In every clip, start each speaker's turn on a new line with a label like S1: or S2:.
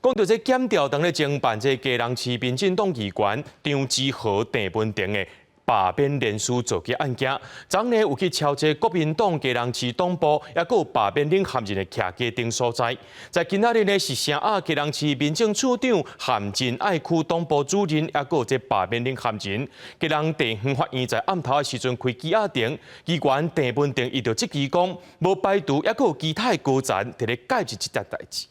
S1: 講到這檢調當咧偵辦這基隆市民進黨議員張志豪、鄭文婷的罷免連署造假案件，昨昏有去敲這國民黨基隆市黨部，抑閣有罷免領銜人的徛家等所在。在今仔日呢，是聲押基隆市民政處長和仁愛區黨部主任，抑閣有這罷免領銜人。基隆地方法院在暗頭的時陣開羈押庭，議員鄭文婷伊就質疑講，無排除抑閣有其他的高層佇咧介入這件代誌。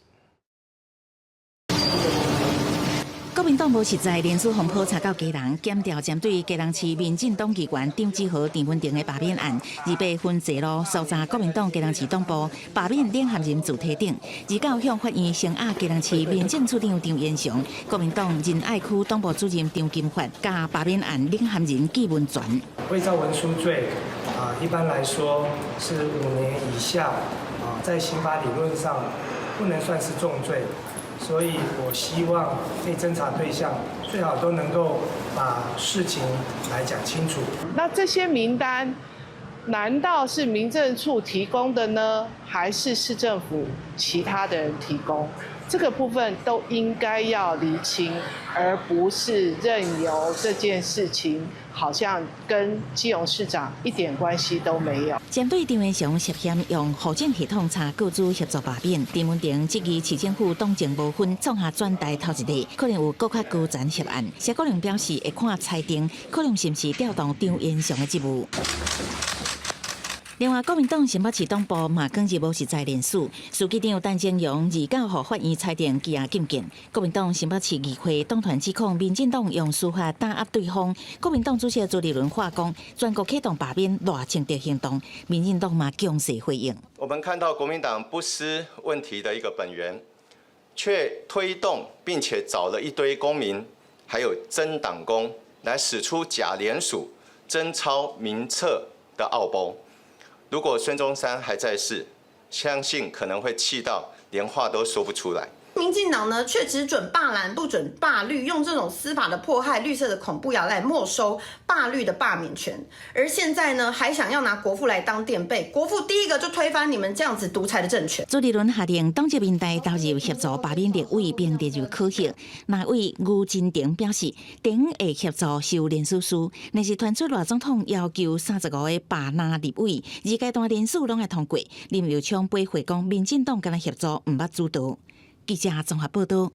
S2: 國民黨無實在連署風波查到基隆，檢調針對基隆市民進黨議員張志豪、鄭文婷的罷免案，28分坐路搜查國民黨基隆市黨部罷免領銜人字體等，29向法院聲押基隆市民政處長張延祥、國民黨仁愛區黨部主任張金發，佮罷免案領銜人紀文全。
S3: 偽造文書罪啊，一般來說是5年以下啊，在刑法理論上不能算是重罪。所以我希望被偵查對象最好都能夠把事情來講清楚。
S4: 那這些名單難道是民政處提供的呢，還是市政府其他的人提供？這個部分都應該要釐清，而不是任由這件事情好像跟基隆市長一點關係都沒有。
S2: 針對張延祥涉嫌用戶政系統查雇主協助罷免，鄭文婷質疑市政府黨政無分，創下全台頭一例，可能有閣較高層涉案。謝國樑表示會看裁定，可能是毋是調動張延祥的職務。另外，國民黨新北市黨部嘛，今日無實在連署，書記長陳政陽29予法院裁定羈押禁見。國民黨新北市議會黨團指控民進黨用司法打壓對方。國民黨主席朱立倫話講，全國啟動罷免賴清德行動，民進黨嘛強勢回應。
S5: 我們看到國民黨不思問題的一個本源，卻推動並且找了一堆公民，還有真黨工來使出假聯署、真抄名冊的奧步。如果孫中山還在世，相信可能會氣到連話都說不出來。
S6: 民進黨呢，卻只准罷藍，不准罷綠，用這種司法的迫害、綠色的恐怖要來沒收罷綠的罷免權。而現在呢，還想要拿國父來當墊背，國父第一個就推翻你們這樣子獨裁的政權。
S2: 朱立倫下令黨籍民代投入協助罷免立委，並列入考核。立委吳金婷表示，等會協助收連署書，若是傳出賴總統要求35個罷藍立委，二階段連署攏愛通過。林右昌回講，民進黨敢若協助，毋捌主導。記者綜合報道。